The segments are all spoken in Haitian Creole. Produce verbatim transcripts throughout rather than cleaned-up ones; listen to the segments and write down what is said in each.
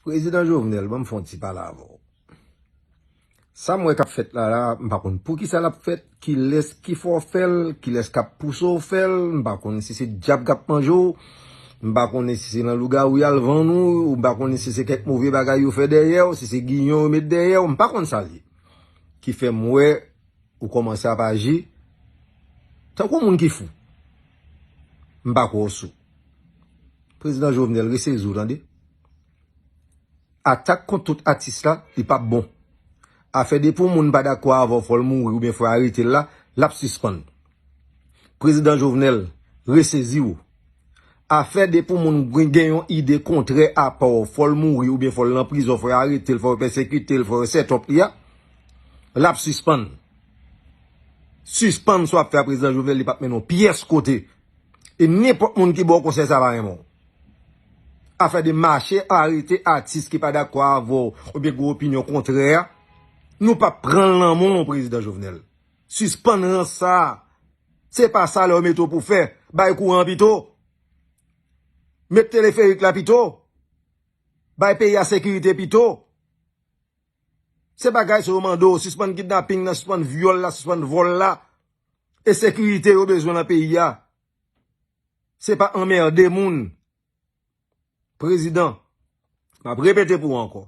Prezidan Jovenel, ban m fè yon ti pale avè w. Sa m wè k ap fèt la la, m pa konn poukisa l ap fèt, kilès ki fè w fè l, kilès k ap pouse w fè l, m pa konn si se dyab k ap manje w, m pa konnen si se nan lougawou y al vann ou, m pa konnen si se kèk move bagay yo fè dèyè w, si se giyon yo met dèyè w, m pa konn sa l ye. Ki fè m wè ou kòmanse ap aji tankou moun ki fou. M pa kwè w sou. Prezidan Jovenel, resezi w, tande. Atak kont tout atis la, li p ap bon. Afè depi yon moun pa dakò avè w, fò l mouri oubyen fò yo arete l la, l ap sispann. Prezidan Jovenel, resezi w. Afè depi yon moun gen, gen yon ide kontrè a pa w, fò l mouri oubyen fò l nan prizon, fò yo arete l, fò yo pèsekite l, fò yo set up li a, l ap sispann. Sispann sa w ap fè a, Prezidan Jovenel, li p ap mennen w pyès kote. E nenpòt moun ki ba w konsèy sa pa renmen w. Afè de mache arete atis ki pa dakò avè w oubyen gen opinyon kontrè a, nou p ap pran l nan men w, Prezidan Jovenel. Sispann rans sa a. Se pa salè yo mete w pou fè. Bay kouran pito. Met teleferik la pito. Bay peyi a sekirite pito. Se bagay sa yo mande w, sispann kidnaping nan, sispann vyòl la, sispann vòl la. E sekirite yo bezwen nan peyi a. Se pa anmède moun. Prezidan, m ap repete pou w ankò.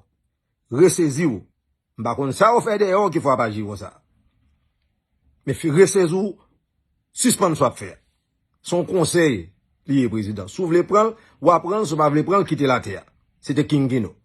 Resezi w. M pa konn sa yo fè dèyè w ki fè w ap aji konsa. Men fi, resezi w, sispann sa w ap fè a. Se yon konsèy li ye, Prezidan. Si w vle pran l, w a pran l, si w pa vle pran l, kite l atè a. Se te King Kino.